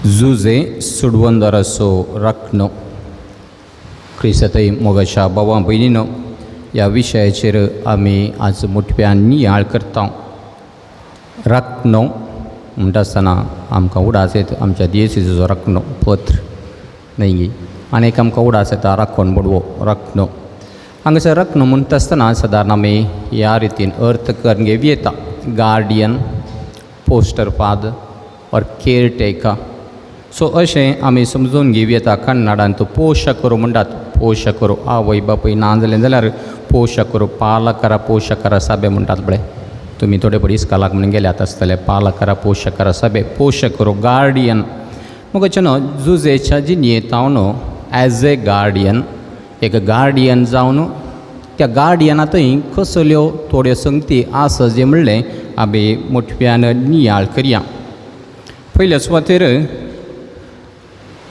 जुजे सुडवंदराचो राखणो. क्रिस्तांव मोगाच्या भावा भयणीनो, ह्या विशयाचेर आमी आज मोठ्यान नियाळ करता. राखणो म्हणटा आसतना आमकां उडास येता आमच्या दियेसीचो राखणो पत्र न्हय गी? आनी एक आमकां उडास येता राखण बोडवो राखणो. हांगासर राखणो म्हणटा आसतना सदारण आमी ह्या रितीन अर्थ करून घेवं येता: guardian, foster father or caretaker. So अशें आमी समजून घेवं येता. कन्नडांत पोशकरो म्हणटात. पोशकरो, आवय बापूय ना जालें जाल्यार पोशकरो, पालकरा पोशकरा सभे म्हणटात पळय. तुमी थोडे पळय इस्कालाक म्हणून गेल्यात आसतले. पालकरा पोशकरा सभे, पोशकरो, गार्डियन. मोगाचे न्हू, जुजेच्या जिणेंत एज ए गार्डियन, एक गार्डियन जावन त्या गार्डियनांतय कसल्यो थोड्यो संगती आसा जें म्हणलें आमी मोठ्यान नियाळ करया. पयल्या सुवातेर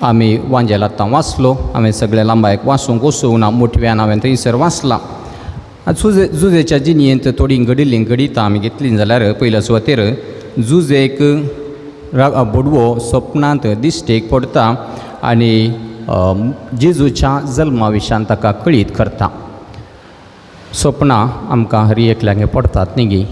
आमी वांजेल आतां वाचलो. हांवें सगळें लांबायक वाचूंक वचूंक ना. मोठव्यान हांवें थंयसर वाचलां. जुजे जुजेच्या जिणेंत थोडीं घडिल्लीं घडितां आमी घेतलीं जाल्यार, पयल्या सुवातेर जुजेक बोडवो सपनांत दिश्टेक पडटा आनी जेजूच्या जल्मा विशयान ताका कळीत करता. सपनां आमकां हर एकल्याक पडटात न्ही गी?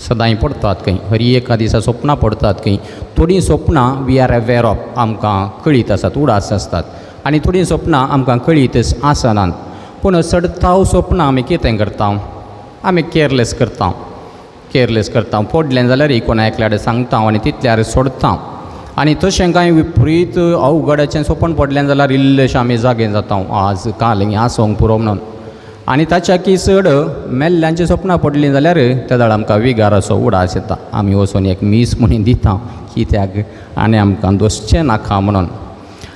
सदांय पडटात खंय. हर एका दिसा सपनां पडटात खंय. थोडीं सपनां we are aware of, आमकां कळीत आसात, उडास आसतात आनी थोडीं सपनां आमकां कळीत आसनात. पूण चडताव सपनां आमी कितें करता? आमी केरलेस करता, केरलेस करता. पडलें जाल्यार कोणा एकल्या कडेन सांगता आनी तितल्यार सोडता. आनी तशें कांय विपरीत अवघडाचें सपन पडलें जाल्यार इल्लेशें आमी जागे जाता, आज काल हें आसोंक पुरो म्हणून. आनी ताच्याकी चड मेल्ल्यांची सपनां पडलीं जाल्यार तेदोळ आमकां विगाराचो उडास येता. आमी वचून एक मीस म्हणून दिता, कित्याक आनी आमकां दोसचें नाका म्हणून.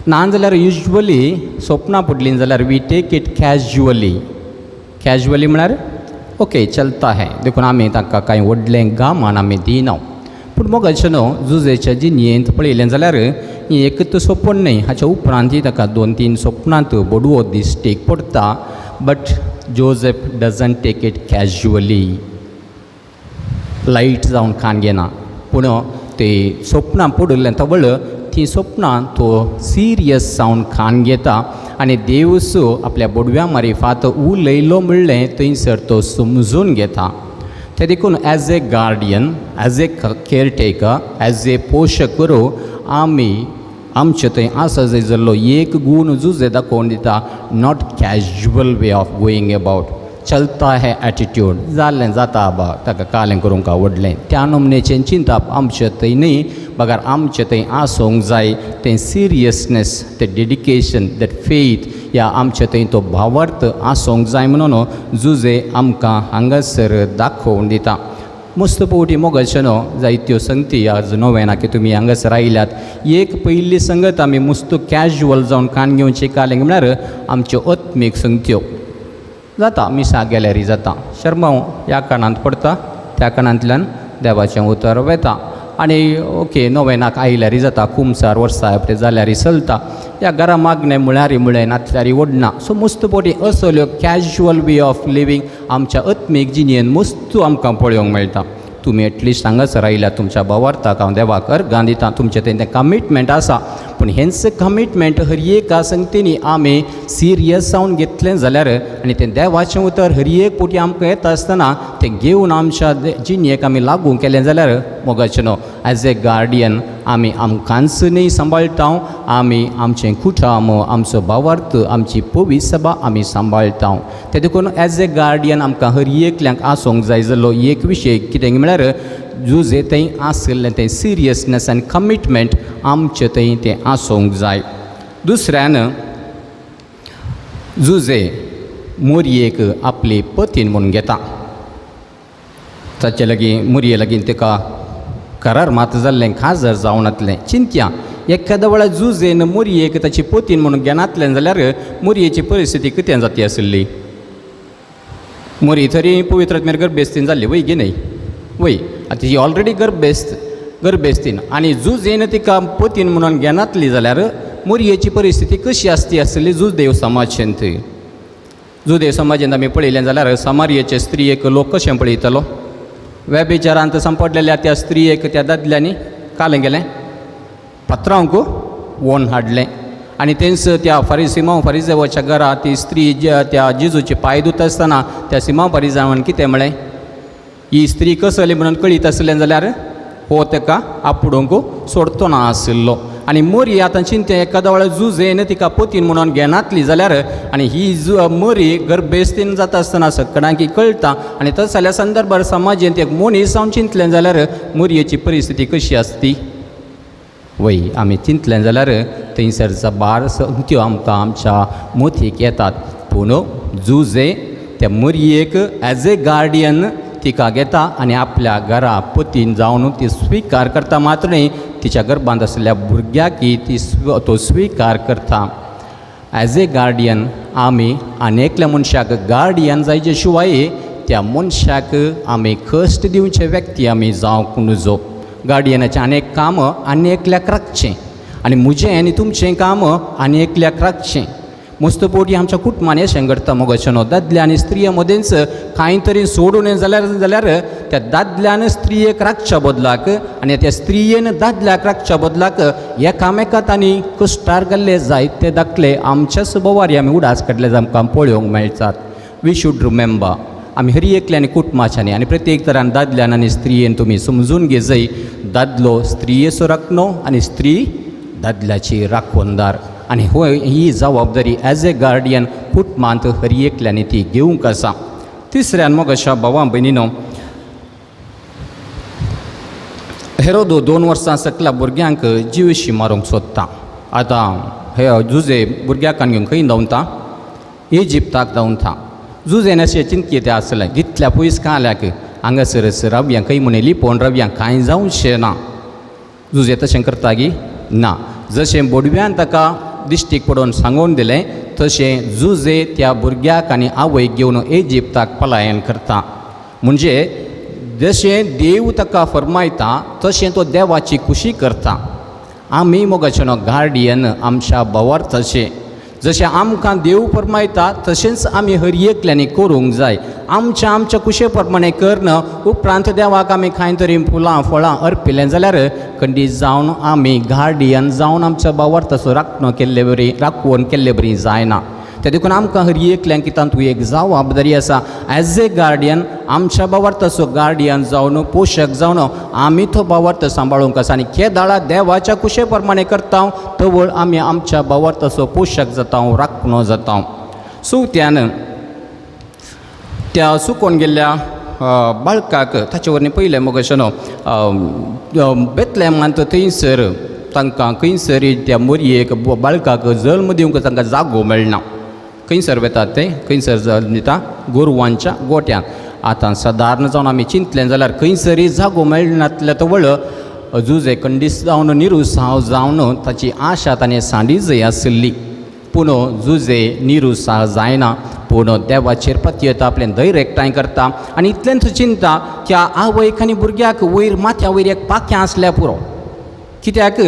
नाजाल्यार युजवली सपनां पडलीं जाल्यार we take it casually. Casually म्हळ्यार ओके, चलता है. देखून आमी तांकां कांय व्हडलें गामान आमी दिना. पूण मोगाचे न्हू, जुजेच्या जिणेंत पळयलें जाल्यार हें एकूच सपन न्हय, हाच्या उपरांतय ताका दोन तीन सपनांत बोडवो दिश्टीक पडटा. But Joseph doesn't take it casually, light जावन कान घेना. पूण ते सपनां पडिल्लें तवळ तीं सपनां तो सिरियस जावन कान घेता आनी देवूस आपल्या बोडव्या मारिफात उलयलो म्हणलें थंयसर तो समजून घेता. ते देखून as a guardian, as a caretaker, as a पोशकरो आमी आमचे थंय आसा जाय जाल्लो एक गूण जुजे दाखोवन दिता: not casual way of going about, चलता है एटिट्यूड, जालें जाता आबा, ताका कालें करूंक आवडलें, त्या नमनेचें चिंतप आमचे थंय न्हय, बगर आमचे थंय आसूंक जाय तें सिरियसनेस, तें डेडिकेशन, that faith. या आमचे थंय तो भावार्थ आसूंक जाय म्हणून जुजे आमकां हांगासर दाखोवन दिता. मस्त पवटी मोगाचे न्हू, जायत्यो संगती आज नोवेना की तुमी हांगासर आयल्यात. एक पयली संगत आमी मस्त कॅज्युअल जावन कान घेवची कालें म्हळ्यार आमच्यो आत्मीक संगत्यो. जाता, मिसाक गेल्यारय जाता, शर्मांव ह्या कानांत पडटा, त्या कानांतल्यान देवाचें उतर वेता आनी ओके, नोवेनाक आयल्यारय जाता, कुमसार वर्सा जाल्यारय चलता, ह्या घरा मागणें म्हळ्यारय म्हळें, नातल्यारय ओडना. सो मस्त पवटी असल्यो कॅज्युअल वे ऑफ लिवींग आमच्या आत्मीक जिणेन मस्त आमकां पळोवंक मेळटा. तुमी एटलिस्ट हांगासर आयल्यात, तुमच्या भावार्थाक हांव देवाक अर्गां दिता. तुमचें तें कमिटमेंट आसा. पूण हेंच कमिटमेंट हर एका संगतीनी आमी सिरियस जावन घेतलें जाल्यार आनी तें देवाचें उतर हर एक फावटी आमकां येता आसतना तें घेवन आमच्या जिणेक आमी लागू केलें जाल्यार, मोगाचें न्हू, एज ए गार्डियन आमी आमकांच न्ही सांबाळटा, आमी आमचें कुटुंब, आमचो भावार्थ, आमची पवित्र सभा आमी सांबाळटा. ते देखून एज ए गार्डियन आमकां हर एकल्यांक आसूंक जाय जाल्लो एक विशय कितें म्हळ्यार जुजे थंय आशिल्लें तें सिरियसनेस आनी कमिटमेंट आमचे थंय तें आसूंक जाय. दुसऱ्यान जुजे मोरयेक आपली पतीन म्हूण घेता. ताचे लागीं, मोरये लागीं ताका करार मात जाल्लें, काजार जावनातलें. चिंत्या, एखाद्या वेळार जुजेन मोरयेक ताची पतीन म्हणून घेनातलें जाल्यार मोरयेची परिस्थिती कितें जाती आशिल्ली? मोरी तरी पवित्र आत्म्यार गर्भेस्तीन जाल्ली, वय गी न्हय? वय. आतां ही ऑलरेडी गर्भेस्त, गर्भेस्तीन आनी जुजेन तिका पतीन म्हणून घेनातली जाल्यार मोरयेची परिस्थिती कशी आसती आसली जुदेव समाजेंत? जुदेव समाजेंत आमी पळयलें जाल्यार समारियेचे स्त्रियेक लोक कशें पळयतलो? वेबिचारांत सांपडलेल्या त्या स्त्रियेक त्या दादल्यांनी कालें गेलें. पत्रांक ओन हाडलें आनी तेंच त्या फारीस सिमांव फारिजेवाच्या घरा ती स्त्री त्या जेजूचे पांय धुता आसतना त्या सिमांव फारिजेवान कितें म्हळें, ही स्त्री कसली म्हणून कळीत आसलें जाल्यार हो तेका आपडूंक सोडतो ना आशिल्लो. आनी मरी आतां चिंतें एकादा वेळार जुजेन तिका पतीन म्हणून घेनातली जाल्यार आनी ही मरी गर्भेस्तीन जाता आसतना सगळ्यांक कळटा आनी तस जाल्या संदर्भार समाजेंत एक मनीस जावन चिंतलें जाल्यार मरयेची परिस्थिती कशी आसती वय आमी चिंतलें जाल्यार थंयसर बार त्यो आमकां आमच्या मोतीक येतात. पूण जुजे त्या मरयेक एज ए गार्डियन तिका घेता आनी आपल्या घरा पतीन जावन ती स्विकार करता, मात्र न्ही तिच्या गर्भांत आशिल्ल्या भुरग्याकी ती तो स्विकार करता. एज ए गार्डियन आमी आनी एकल्या मनशाक गार्डियन जायचे शिवाय त्या मनशाक आमी कश्ट दिवचे व्यक्ती आमी जावंक नुजो. गार्डियनाचें आनी एक काम आनी एकल्याक राखचें आनी म्हजें आनी तुमचें काम आनी एकल्याक राखचें. मस्त पोटी आमच्या कुटुंबान अशें घडटा मगो अशें न्हू, दादले आनी स्त्रिये मदेंच कांय तरी सोडून जाल्यार जाल्यार त्या दादल्यान स्त्रियेक राखच्या बदलाक आनी त्या स्त्रियेन दादल्याक राखच्या बदलाक एकामेका तांणी कश्टार घाल्ले जायते दाखले आमच्या सुबवारी आमी उडास काडले आमकां पळोवंक मेळटात. We should remember आमी हर एकल्यान कुटुंबाच्यानी आनी प्रत्येक तरान दादल्यान आनी स्त्रियेन तुमी समजून घेजय, दादलो स्त्रियेचो राखणो आनी स्त्री दादल्याची राखणदार आनी होय ही जबाबदारी एज ए गार्डियन कुटुंबांत हर एकल्यानी ती घेवंक आसा. तिसऱ्यान मग अशा भावा भयणीनो, हेरोदो 2 वर्सां सकल्या भुरग्यांक जिवशी मारूंक सोदता. आतां हे जुजे भुरग्याक घेवन खंय धांवता, इजिप्ताक धांवता. जुजेन अशें चिंतके तें आसलें जितल्या पयस काल्याक हांगासरच रावया, खंय म्हण लिपोवन रावया, कांय जावचें ना. जुजे तशें करता गी ना, जशें बोडव्यान ताका दिश्टीक पडोवन सांगून दिलें तशें जुजे त्या भुरग्याक आनी आवयक घेवन इजिप्ताक पलायन करता. म्हणजे जशें देव ताका फरमायता तशें तो देवाची खुशी करता. आमी मोगाचे न्हू गार्डियन आमच्या भावार्थाचें जशें आमकां देव फरमायता तशेंच आमी हर एकल्यांनी करूंक जाय. आमच्या आमच्या कुशे प्रमाणे करन उपरांत देवाक आमी कांय तरी फुलां फळां अर्पिलें जाल्यार खंडीत जावन आमी गार्डियन जावन आमच्या भावार्थाचो राखणो केल्ले बरी राखवण केल्ले बरी जायना. ते देखून आमकां हर एकल्यांक तातूंत एक जबाबदारी आसा एज ए गार्डियन आमच्या भावार्थाचो गार्डियन जावन पोशक जावन आमी तो भावार्थ सांबाळूंक आसा आनी केदाळा देवाच्या कुशे प्रमाणे करता तवळ आमी आमच्या भावार्थाचो पोशक जाता, राखणो जाता. चवथ्यान त्या सुकोन गेल्ल्या बाळकाक ताचे वरवीं पयलें मगो अशें न्हू बेतलेमांत थंयसर तांकां खंयसर त्या मोरयेक बाळकाक जल्म दिवंक तांकां जागो मेळना. खंयसर वेतात ते, खंयसर जल्म दिता, गोरवांच्या गोट्यांत. आतां सादारण जावन आमी चिंतलें जाल्यार खंयसरय जागो मेळनातल्या तवळ जुजे खंडीस जावन निरुत्साह जावन ताची आशा ताणें सांडी जय आशिल्ली. पूण जुजे निरुत्साह जायना, पूण देवाचेर पतयेता, आपलें धैर्य एकठांय करता आनी इतलेंच चिंता त्या आवयक आनी भुरग्याक वयर माथ्या वयर एक पाखें आसल्यार पुरो. कित्याक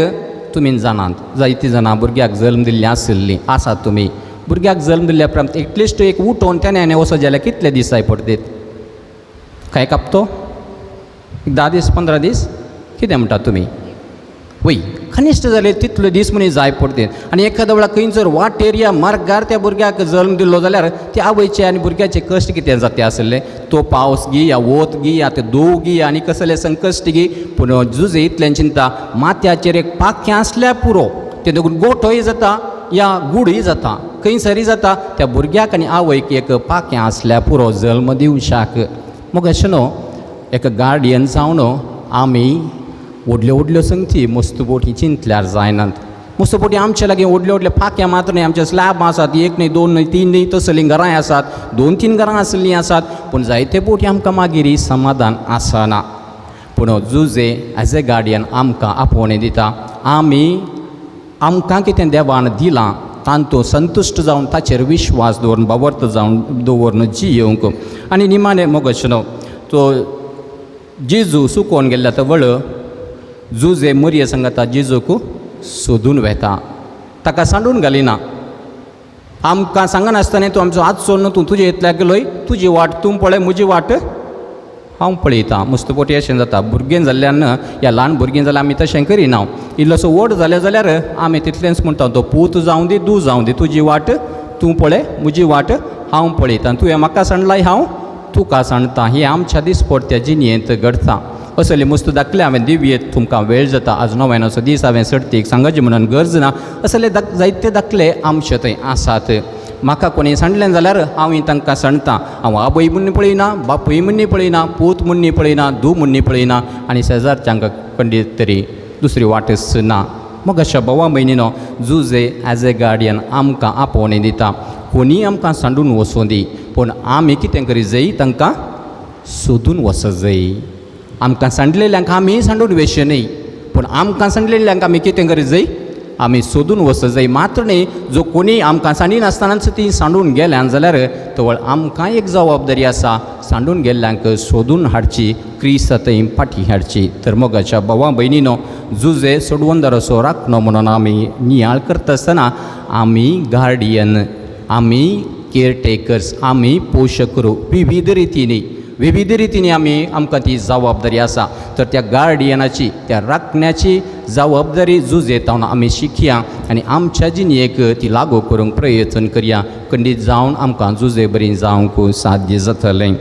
तुमी जाणात जायतीं जाणां भुरग्याक जल्म दिल्लीं आशिल्लीं आसात. तुमी भुरग्याक जल्म दिल्ल्या उपरांत एटलिस्ट एक उठोवन तेन्ना वचत जाल्यार कितले दीस जाय पडटीत, कांय कापतो 10 दीस 15 दीस कितें म्हणटात तुमी वय कनिश्ट जाले तितले दीस म्हण जाय पडटीत. आनी एखाद्या वेळार खंय जर वाटेर या मार्गार त्या भुरग्याक जल्म दिल्लो जाल्यार त्या आवयचे आनी भुरग्याचे कश्ट कितें जाता आसले, तो पावस गी या वत गी या ते दोव गी आनी कसले संकश्ट गी. पूण जुजे इतल्यान चिंता माथ्याचेर एक पाखें आसल्यार पुरो, तें देखून गोठोय जाता या गुडूय जाता खंयसरूय जाता, त्या भुरग्याक आनी आवयक एक पाखें आसल्यार पुरो जल्म दिवशाक. मग अशें न्हू एक गार्डियन जावन आमी व्हडल्यो व्हडल्यो संगती मस्त बोटी चिंतल्यार जायनात. मस्त बोटी आमचे लागीं व्हडल्यो व्हडल्यो पाख्यां मात्र न्हय, आमचे स्लॅब आसात, 1 न्हय 2 न्हय 3 न्हय तसलीं घरांय आसात, 2-3 घरां आसलीं आसात, पूण जायते बोटी आमकां मागीर समाधान आसना. पूण जुजे एज ए गार्डियन आमकां आपोवणें दिता, आमी आमकां कितें देवान दिलां तांतूं संतुश्ट जावन ताचेर विश्वास दवरून बावर्त जावन दवरून जियेवंक. आनी निमाणें मगो अशें न्हू तो जेजू सुकोवन गेल्ल्या तवळ जुजे मोरये सांगता जेजूक सोदून वेता, ताका सांडून घालिना. आमकां सांगनासतना तूं आमचो हात सोडून तूं तुजे इतल्याक गेलोय, तुजी वाट तूं पळय, म्हजी वाट हांव पळयतां मुस्तपोटी अशें जाता. भुरगें जाल्ल्यान या ल्हान भुरगीं जाल्यार आमी तशें करिना. इल्लोसो व्हड जाले जाल्यार आमी तितलेंच म्हणटा, तो पूत जावं दी, धूव जावं दी, तुजी वाट तूं पळय, म्हजी वाट हांव पळयतां, तुवें म्हाका सांडलाय हांव तुका सांडटा. हें आमच्या दिसपट्ट्या जिणयेंत घडता. असले मुस्त दाखले हांवें दिवयेत, तुमकां वेळ जाता. आज नव्यानाचो दीस, हांवें सर्तीक सांगाची म्हणून गरज ना. असले जायते दाखले आमचे थंय आसात. म्हाका कोणी सांडलें जाल्यार हांवूय तांकां सांडटा. हांव आवय म्हूण पळयना, बापूय म्हूण पळयना, पूत म्हूण पळयना, धूव म्हूण पळयना आनी शेजारच्यांक खंडीत तरी दुसरी वाटच ना. मग अशा भावा भयणीनो, जुजे एज ए गार्डियन आमकां आपोवणें दिता. कोणीय आमकां सांडून वचूं दी, पूण आमी कितें करी जाय, तांकां सोदून वचत जाय. आमकां सांडलेल्यांक आमी सांडून वचचें न्हय, पूण आमकां सांडलेल्यांक आमी कितें करी जाय, आमी सोदून वचत जाय. मात्र न्हय, जो कोणी आमकां सांडिनासतनाच ती सांडून गेल्यान जाल्यार तवळ आमकां एक जबाबदारी आसा, सांडून गेल्ल्यांक सोदून हाडची, क्रिस्ता थंय फाटीं हाडची. तर मोगाच्या भावा भयणीनो, जुजे सोडवंदार असो राखणो म्हणून आमी नियाळ करता आसतना आमी गार्डियन, आमी केअरटेकर्स, आमी पोशक विविध रितींनी, विविध रितींनी आमी आमकां ती जबाबदारी आसा. तर त्या गार्डियनाची, त्या राखण्याची जबाबदारी जुजेतावन आमी शिकया आनी आमच्या जिणेक ती लागू करूंक प्रयत्न करया. खंडीत जावन आमकां जुजे बरी जावंक साध्य जातलें.